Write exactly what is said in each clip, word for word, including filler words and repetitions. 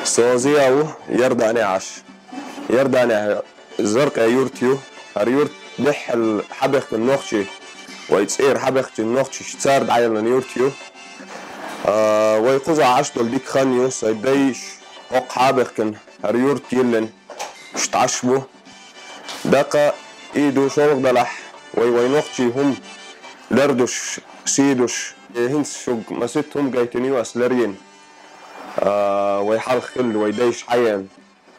Со Зия ву, Иордане Ӏаш. Иордане Заркъе юрт ю. ХӀара юрт дехьал хьабехкан нохчий, вай цӀера хьабехкан нохчий цар дӀаялан юрт ю. А, вай кхуза Ӏаш дола дика хан ю, сай дайш хӀокху хьабехкан хӀара юрт йиллина, уьш тӀаш бу. ДӀаккха и ду шолгӀа далахь, вай, вай нохчий хӀума лардуш, сийдуш, э, хӀинца шуг масит хӀума гайтина ю ас ларйина. А, вай хьалха хилла, вай дайш хьаена.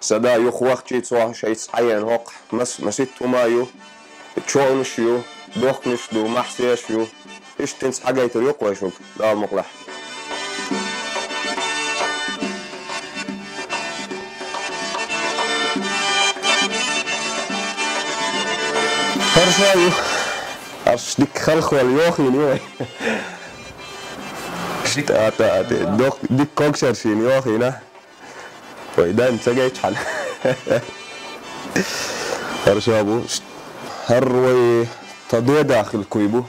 Са да юха вахчий цо шайца хьаена хӀокху мас-, масит хӀума ю, чоунаш ю, дохкнаш ду, махьсеш ю. Иштта хӀинца хьагайтар ю-кх вай шуг, Дала мукъалахь. Хорошо ю. Аш дика халхвал йохийна ю вай. Шта, ата, ата, док-, дика когшар шийна йохийна. Вай дан ца гайчхьана. Хорошо бу. ХӀара вай тхан деда хилла куй бу.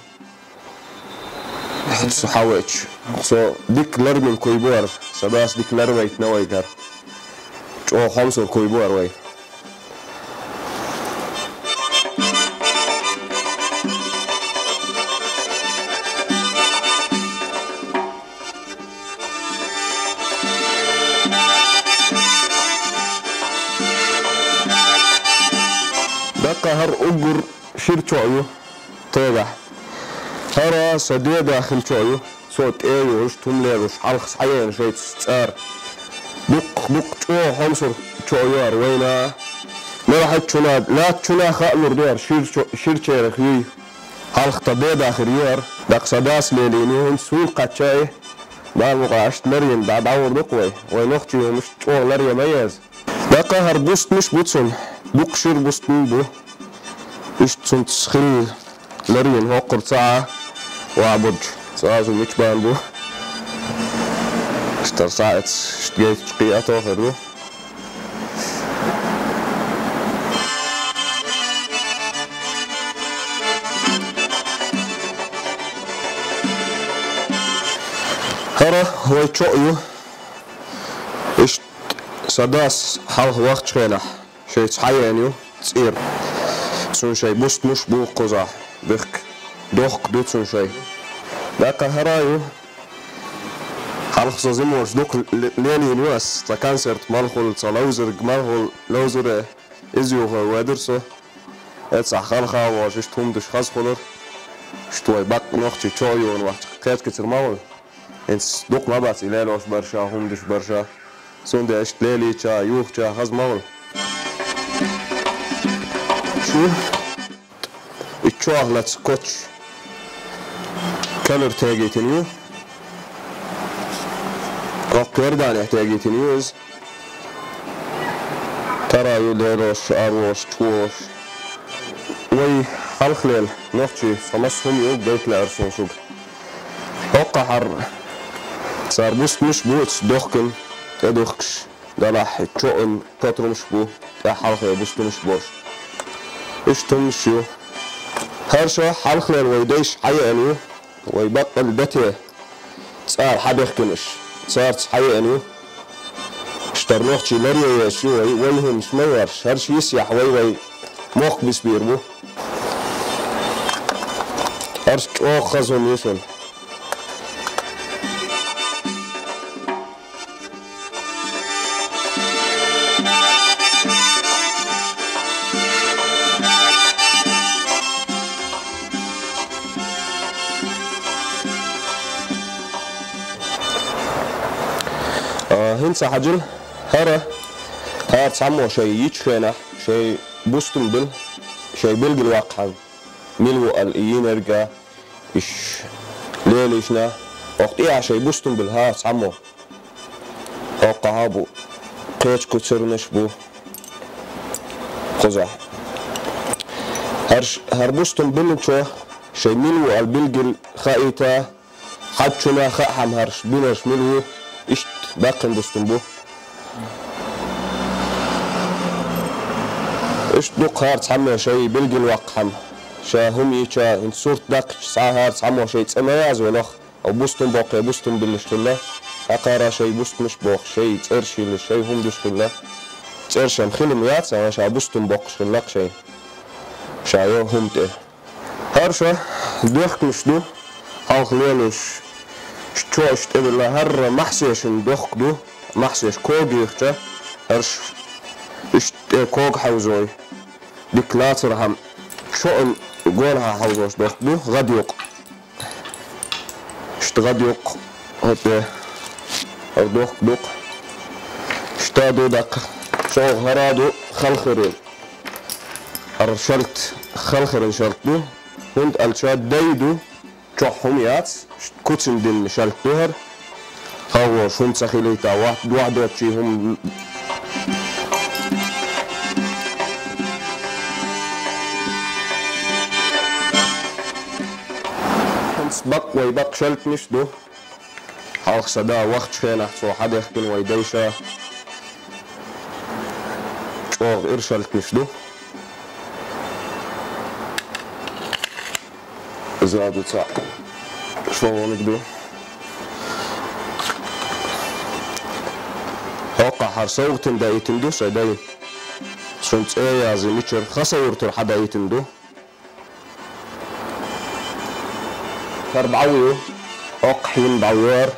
Со хьавечу. Со дика лармин куй бу хӀара. Са дас дика ларвайтина вайгара. ЧӀогӀа хьомсур куй бу хӀара вай. ДӀаккха хӀара уггар шира чоӀ ю, тегахь. ХӀара сан деда хилла чоӀ ю, цо тӀе а йолуш, тум лелуш, хьалха схьаеана шайца цӀара. Дуккха, дуккха чӀогӀа хьомсур чоӀ ю хӀара вайна. Мел хьаьччуна, лаьттачуна хаалур ду хӀара шира чо-, ширачарах юй. Хьалха тхан деда хир ю хӀара, даккха сан дас лелийна ю, хӀинца суна кхаччай. Дала мукъа аьшта ларйина дӀа-, дӀагӀур ду-кх вай. Вай нохчий хӀумаш чӀогӀа ларъян ма еза. ДӀаккха хӀара бустамаш бу цунна, дукха шира бустам бу. Иштта цунца хилла ларйина хӀокхура цхьа а вабурчу цхьа а зу мича бан бу. Иштта хӀара схьаэца, иштта гайтачу кхин а тохар ду. ХӀара вай чоӀ ю. Иштта сан дас хьалха вахчу хенахь шайца хьаеана ю цӀера. Цунна шай бустамаш бу кхузахь, бехк, дохка ду цунна шай. ДӀаккха хӀара ю. Хьалха со зиморш дукха ле-, лелийна ю ас, цхьа концерт малхула, цхьа ловзарг малхула, ловзаре, иза юха вай дуьра со. Эцахь халха а волуш, иштта хӀума деш хаза хуьлура. Иштта вай бакъ нохчий чоа йона вахча кхечкицар ма хуьлу. ХӀинца дукха ма бац и лелош барша, хӀума деш барша. Цундела иштта лелийча, юхача хаза ма хуьлу. Шу и чохь лаца коч калар тегийтина ю. Кхоккхер дане тегийтина ю иза. Тара ю лелош, арош, чуош. Вай хьалхлел, нохчий, цхьа масса хӀума ю, гайтла арсун шуга. ХӀоккхахьар цар бустамаш буц дохкан, тӀедухкаш, далахь чоан котрумаш бу, тӀехь хьалхе бустамаш борш. Иштта хӀумаш ю. ХӀара ша хьалхлел вай дайш хьаеана ю. Вай баккъал дате цара хьабехкинаш, царца хьаеана ю. Штар нохчий ларъеш ю вай, вай хӀумаш ма ярш, хӀарш йисъяхь вай, вай мохк бисбийр бу. ХӀарш чӀогӀа хаза хӀума ю шуна. А, хӀинца хьаджил, хӀара, хӀара цхьаммо шай йичу хенахь, шай бустум бил, шай билгил ваккхьан, мил ву ал и йинарга, иш лелийшна, оху тӀехьа шай бустум бил, хӀара цхьаммо. ХӀоккхахьа бу, кхечу куцарнаш бу. Кхузахь. ХӀарш-, хӀара бустум биллинчо шайн мила ву аьлла билггал хаийта, хьаьччунна хаахьама хӀарш бинарш мила ву, иштта баьккхина бустум бу. Иштта дукха хӀара цхьаммо шай билггал ваккхахьама, ша хӀума йича, хӀинца сурт даккхича схьа хӀара цхьаммо шай цӀе ма яза велахь. Хьо бустум боккхий, бустум биллаш хилла. Акхара шоай бустамаш бохаш, шоай цӀераш хилла, шоай хӀума деш хилла. ЦӀераш-м хилам яц, амма ша бустам боккхаш хилла-кх шоай. Ша йола хӀума тӀе. ХӀара шо дохкаш ду, хьалха лелаш, чоаш тӀе билла, хӀара махьсешин дохк ду, махьсеш кога йихча, хӀара ш-, иштта тӀе кога хьовзой. Дика лацар хӀама, чоан гонахьа хьовзош дохк ду, гӀадъюкъ. Иштта гӀадъюкъ, хӀотӀе, хӀара дохк ду-кх. Иштта ду даккха, чӀоагӀа хӀара ду халхарин. ХӀара шалт, халхарин шалт ду, хӀунда аьлча дай ду, чохь хӀума яц, куцан дина шалт ду хӀара. ХӀаъ, шун ца хилийта, вахь-, вахь доцчий хӀума. ХӀинца бакъ вай бакъ шалтнаш ду. Хьалха са да вахча хенахь цо хьадехкина вай дайша. ЧӀоагӀа ира шалтнаш ду. Иза ду цхьаъ. ШолгӀаниг ду. ХӀоккхахь хӀара совгӀатан даийтина ду шоай дай. Шун цӀе язи мичара хасовгӀатар хьадаийтина ду. ХӀара бӀаьвла ю. ХӀоккхахь йина бӀаьвла ю хӀара.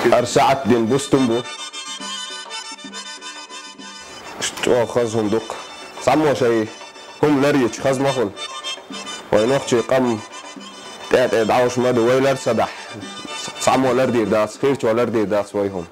ХӀара саьӀат дина бустам бу. ЧӀоагӀа хаза хӀума ду-кх. Цхьаммо шоай хӀума ларйича хаза ма хула. Вай нохчий къам тӀе-тӀе дӀалуш ма ду, вай лар ца дахь. Цхьаммо лардийр дац, хийрачо лардийр дац вай хӀума.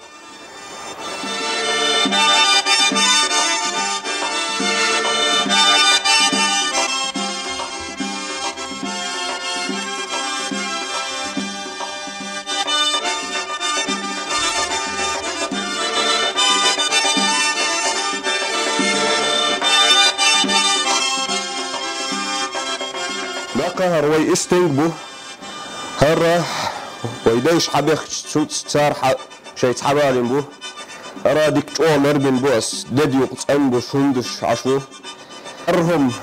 ДӀаккха хӀара вай истинг бу. ХӀара вай дайша хьабехкача цунца цара хьа-, шайца хьабалийна бу. ХӀара дика чӀоагӀа ларбина бу ас. Дедюкъ цӀена бу, шундаш Ӏаш ву. ХӀара хӀума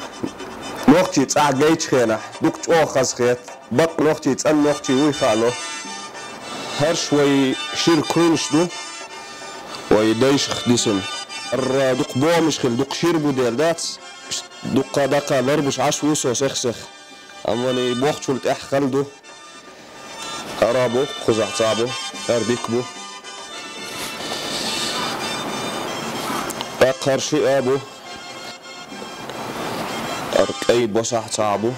нохчий цӀахь гайча хенахь, дукха чӀоагӀа хазахета. Бакъ нохчий, цӀена нохчий вуй хаало. ХӀарш вай шира куйнаш ду, вай дайшах дисина. ХӀара дукха бохамаш хила, дукха шира бу дела дац. Дуккха даккха ларбаш Ӏаш ву со сех-сех. Амма вай бохчул тӀехь хала ду. ХӀара бу, кхузахь цхьаъ бу, хӀара дика бу. ТӀаккха хӀара шиъ а бу. ХӀара кӀай босахь цхьаъ бу.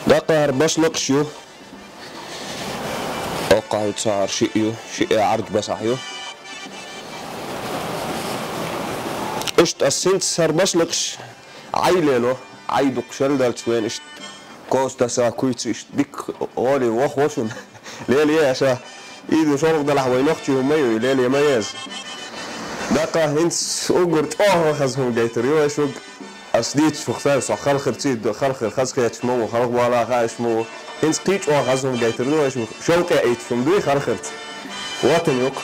ДӀаккха хӀара башлакъаш ю. ХӀоккхахь ю цхьа хӀара шиъ ю, шиъ а Ӏарг басахь ю. Иштта ас хӀинца хӀара башлакъаш Ӏай лело, Ӏай дукха шел даьлча вайна иштта костаса куйца иштта дика гӀоли вохвошун. Лелае аша. Иду шолгӀа далахь вай нохчий хӀума ма ю, лелае ма еза. ДӀаккха хӀинца уггар чӀоагӀа хаза хӀума гайтар ю вай шуга. Ас дийцачух ца, со халхарций ду, халхар хазахеташ ма ву, халхабала хаьаш ма ву. ХӀинца кхин чӀоагӀа хаза хӀума гайтар ду вай шуга. Шовкъе Ӏийча хӀума дуй халхарца. Ватан юкъ.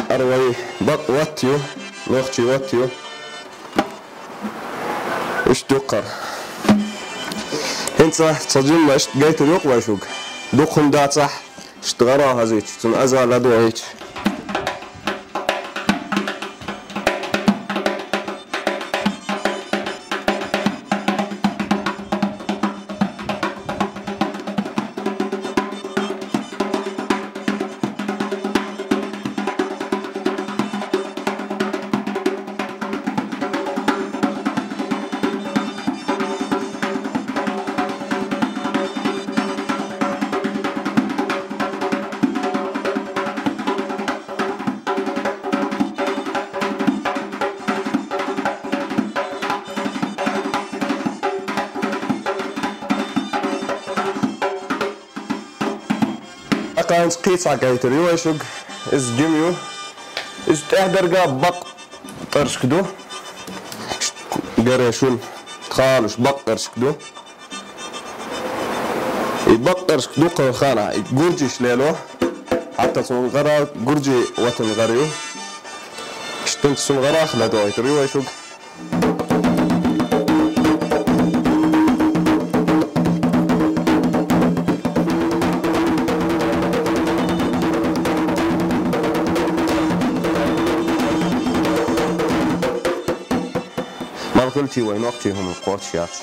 ХӀара вай бакъ ватт ю, нохчий ватт ю. Иштта юкъ хӀара. ХӀинца цхьа жимма иштта гайтар юкъ вай шуга. Дукха хӀума дацахь, иштта гӀара хазийча, цунна аза ладоагӀийча. ТӀаккха хӀинца кхин цхьа гайтар ю вай шуга, иза жима ю. Иза тӀехьдарга бакъ тӀаршка ду. Гаре шун тхалуш бакъ тӀаршка ду. И бакъ тӀаршка ду кху хана, и гуржиш лело. Хьатта цун гӀара гуржи ватан гӀара ю. Иштта цун гӀарах ладойтар ю вай шуга. Цул чи вайнах чи хӀама кхоачаш яц.